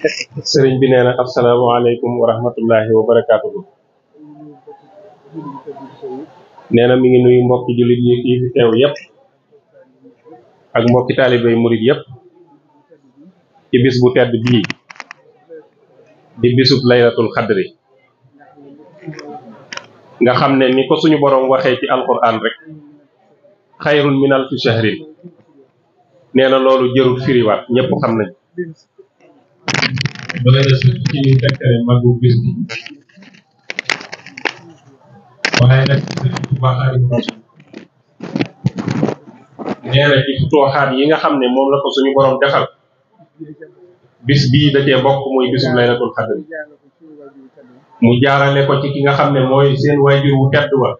sëriñ bi nee na asalaamaaleykum wa rahmatullahi wa barakaatuhu. nee na mi ngi nuyu mbokki jullit yi fi teew yépp ak mbokki taalibey murit yépp ci bis bu tedd bii di bisub laylatul xadri nga xam ne ni ko suñu boroom waxee ci alquran rek xayrun min alfi shahrin nee na loolu jërul firiwaat ñëpp xam nañ doy na sëkk ci ñu tekkale magu bis bi waaye nag Sëriñ Tuubaa Xaadimu Rasuul nee na ci tooxaat yi nga xam ne moom la ko suñu boroom defal bis bii da cee bokk muy bisub laylatul xadri mu jaarale ko ci ki nga xam ne mooy seen waajur wu tedd wa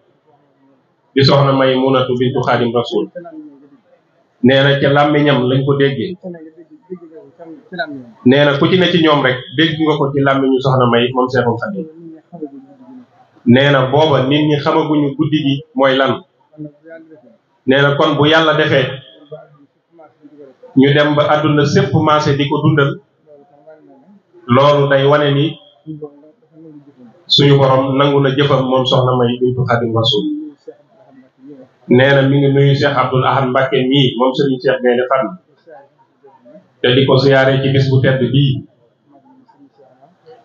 di soxna Maymunatu bintu Xaadim Rasuul nee na ca làmmiñam lañ ko déggee nee na ku ci ne ci ñoom rek dégg nga ko ci làmmiñu soxna May moom Seexul Xaadim nee na booba nit ñi xamaguñu guddi gi mooy lan nee na kon bu yàlla defee ñu dem ba àdduna sépp maase di ko dundal loolu day wane ni suñu borom nangu na jëfam moom soxna May bintu Xaadim Rasuul nee na mi ngi nuyu Cheikh Abdoul Ahad Mbacké mii moom Serigne Cheikh Gaïndé Fatma te di ko siyaare ci bis bu tedd bii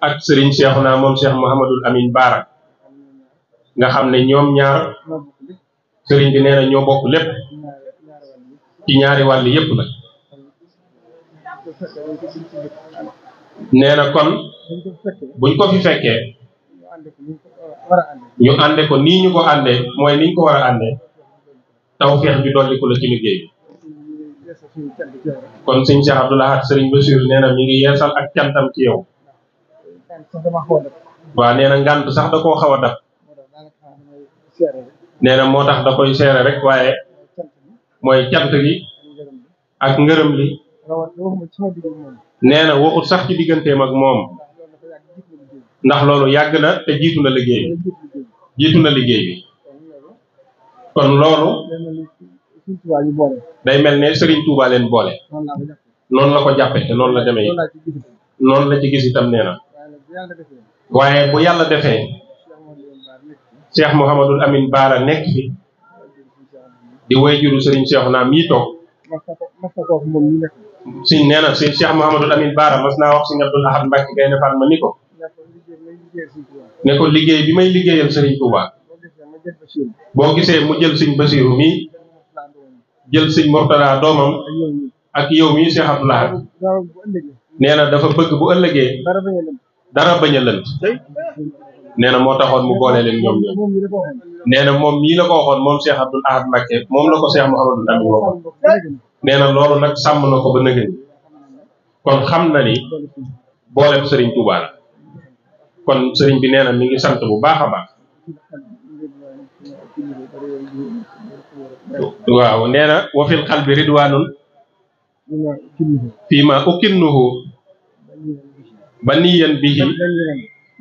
ak Serigne Cheikhouna moom Cheikh Mouhamadul Amin Baara nga xam ne ñoom ñaar Serigne bi nee na ñoo bokk lépp ci ñaari wàll yépp nag nee na kon buñ ko fi fekkee ñu ànde ko nii ñu ko àndee mooy niñ ko war a àndee tawfeex bi dolli ko la ci liggéey bi kon sëñ Cheikh Abdoul Ahad Serigne Bassirou nee na mi ngi yeesal ak cantam ci yow waaw nee na ngànt sax da koo xaw a dab nee na moo tax da koy seere rek waaye mooy cant gi ak ngërëm li nee na waxut sax ci digganteem ak moom ndax loolu yàgg na te jiitu na liggéey bi kon loolu day mel ne Serigne Touba leen boole noonu la ko jàppe te noonu la demee noonu la ci gis itam nee na waaye bu yàlla defee Cheikh Mouhamadul Amin Baara nekk fi di wayjuru Serigne Cheikhouna mii toog si nee na si Cheikh Mouhamadul Amin Baara mas naa wax si Abdoul Ahad Mbacké Gaïndé Fatma ni ko ne ko liggéey bi may liggéeyal Serigne Touba boo gisee mu jël Serigne Bassirou mii jël Serigne Mourtada doomam ak yow mii Cheikh Abdoul Ahad nee na dafa bëgg bu ëllëgee dara bañ a lënt nee na moo taxoon mu boole leen ñoom nee na moom mii la ko waxoon moom Cheikh Abdoul Ahad Mbacké moom la ko Cheikh Mouhamadul Amin waxoon nee na loolu nag sàmm na ko ba nëgëni kon xam na ni boolem Serigne Touba la kon Serigne bi nee na mi ngi sant bu baax a baax waaw nee na wa fil qalbi ridwanun fii ma ukinnuhu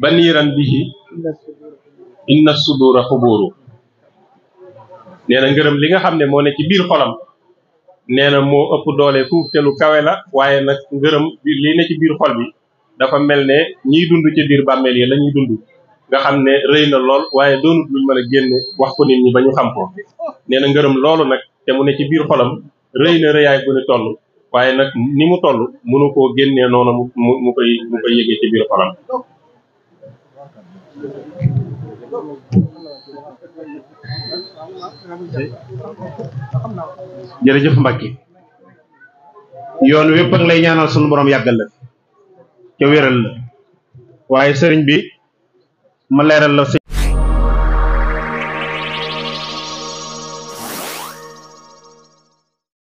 baniran bihi inna sudura xuburu nee na ngërëm li nga xam ne moo ne ci biir xolam nee na moo ëpp doole fuuf te lu kawe la waaye nag ngërëm li ne ci biir xol bi dafa mel ne ñiy dund ci biir bàmmeel yi la ñuy dund nga xam ne rëy na lool waaye doonut luñ mën a génne wax ko nit ñi ba ñu xam ko nee na ngërëm loolu nag te mu ne ci biir xolam rëy na rëyaay bu ne toll waaye nag ni mu toll mënu koo génnee noonu mu koy yëgee ci biir xolam jërëjëf Mbacké yoon wépp ak lay ñaanal sunu borom yàggal la ca wéral la waaye sëriñ bi ma leeral la